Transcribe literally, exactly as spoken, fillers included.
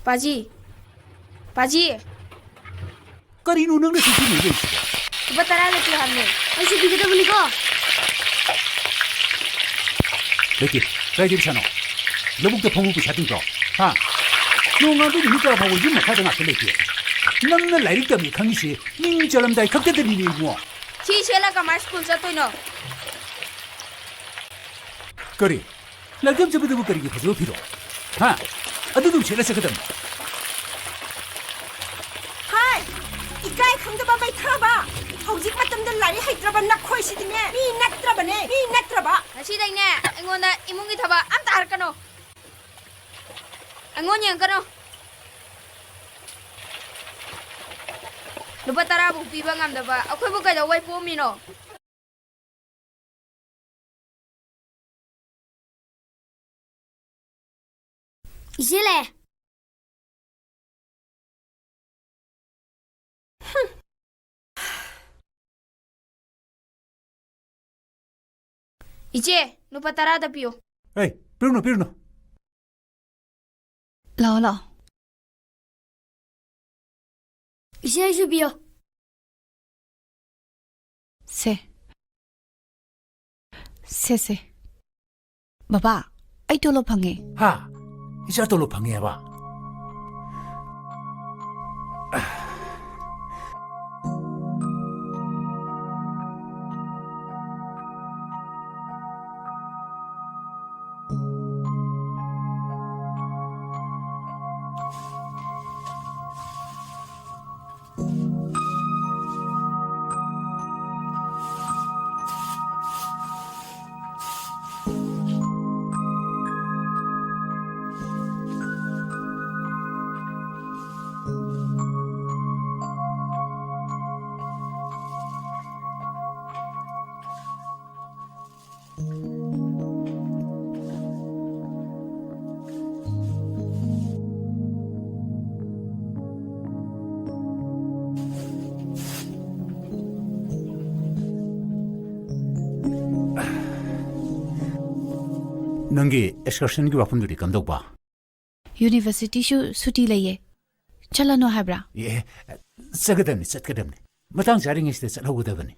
ꯄꯥꯖꯤ꯫ ꯄꯥꯖꯤ꯫ ꯀꯔꯤꯅꯣ ꯅꯪꯅ ꯁꯤ ꯁꯤꯟꯅꯔꯤꯁꯤꯕꯣ? ꯂꯨꯄꯥ ꯇꯔꯥ ꯂꯩꯇꯦ ꯍꯥꯏꯕꯅꯦ꯫ ꯑꯩꯁꯨ ꯄꯤꯒꯗꯕꯅꯤꯀꯣ꯫ ꯂꯩꯇꯦ꯫ ꯀꯥꯏꯗꯩ ꯄꯩꯁꯥꯅꯣ? ꯂꯧꯕꯨꯛꯇ ꯐꯝꯕ ꯄꯩꯁꯥ ꯇꯤꯡꯕ꯭ꯔꯣ? ꯍꯥ? ꯅꯣꯡꯉꯥꯟꯕ ꯅꯨꯃꯤꯠ ꯇꯥꯕ ꯐꯥꯎꯕ ꯌꯨꯝ ꯃꯈꯥꯗ ꯉꯥꯛꯇ ꯂꯩꯇꯦ꯫ ꯅꯪꯅ ꯂꯥꯏꯔꯤꯛ ꯇꯝꯃꯤ ꯈꯪꯉꯤꯁꯦ ꯃꯤꯡ ꯆꯜꯂꯝꯗꯥꯏ ꯈꯛꯇꯗꯅꯤꯅꯦ ꯏꯕꯨꯡꯉꯣ꯫ ꯁꯤ ꯁꯦꯠꯂ ꯀꯃꯥꯏ ꯁ꯭ꯀꯨꯜ ꯆꯠꯇꯣꯏꯅꯣ? ꯀꯔꯤ? ꯂꯥꯏꯔꯤꯛ ꯇꯝ ꯆꯠꯄꯗꯕꯨ ꯀꯔꯤꯒꯤ ꯐꯖꯕ ꯐꯤꯔꯣꯜ? ꯍꯥ? ꯑꯗꯨꯗꯨꯝ ꯁꯦꯠꯂ ꯆꯠꯀꯗꯕꯅꯤ꯫ ꯍꯥꯏ! ꯏꯀꯥꯏ ꯈꯪꯗꯕ ꯃꯩꯊꯥꯕ! ꯍꯧꯖꯤꯛ ꯃꯇꯝꯗ ꯂꯥꯏꯔꯤꯛ ꯍꯩꯇ꯭ꯔꯕ ꯅꯈꯣꯏꯁꯤꯗꯤꯅꯦ, ꯃꯤ ꯅꯠꯇ꯭ꯔꯕꯅꯦ, ꯃꯤ ꯅꯠꯇ꯭ꯔꯕ! ꯉꯁꯤꯗꯩꯅꯦ ꯑꯩꯉꯣꯟꯗ ꯏꯃꯨꯡꯒꯤ ꯊꯕꯛ ꯑꯝꯇ ꯍꯥꯏꯔꯛꯀꯅꯨ꯫ ꯑꯩꯉꯣꯟ ꯌꯦꯡꯉꯛꯀꯅꯨ꯫ ꯂꯨꯄꯥ ꯇꯔꯥꯕꯨ ꯄꯤꯕ ꯉꯝꯗꯕ ꯑꯩꯈꯣꯏꯕꯨ ꯀꯩꯗꯧꯕꯩ ꯄꯣꯛꯑꯝꯃꯤꯅꯣ? ꯏꯆꯦ ꯂꯩ꯫ ꯏꯆꯦ, ꯂꯨꯄꯥ ꯇꯔꯥꯗ ꯄꯤꯌꯣ꯫ ꯑꯦ, ꯄꯤꯔꯨꯅꯨ, ꯄꯤꯔꯨꯅꯨ꯫ ꯂꯥꯛꯑꯣ, ꯂꯥꯛꯑꯣ꯫ ꯏꯆꯦ, ꯑꯩꯁꯨ ꯄꯤꯌꯣ꯫ ꯁꯦ꯫ ꯁꯦ, ꯁꯦ꯫ ꯕꯕꯥ, ꯑꯩ ꯇꯣꯂꯣꯞ ꯐꯪꯉꯦ꯫ ꯍꯥ? ꯏꯆꯥ ꯇꯣꯂꯣꯞ ꯐꯪꯉꯦ ꯍꯥꯏꯕ? ꯅꯪꯒꯤ excursionꯒꯤ ꯋꯥꯐꯝꯗꯨꯗꯤ ꯀꯝꯗꯧꯕ? ꯌꯨꯅꯤꯚꯔꯁꯤꯇꯤꯁꯨ ꯁꯨꯇꯤ ꯂꯩꯌꯦ꯫ ꯆꯠꯂꯅꯣ ꯍꯥꯏꯕ꯭ꯔꯥ? ꯑꯦ, ꯆꯠꯀꯗꯕꯅꯤ, ꯆꯠꯀꯗꯕꯅꯤ꯫ ꯃꯇꯥꯡ ꯆꯥꯔꯤꯉꯩꯁꯤꯗ ꯆꯠꯍꯧꯒꯗꯕꯅꯤ꯫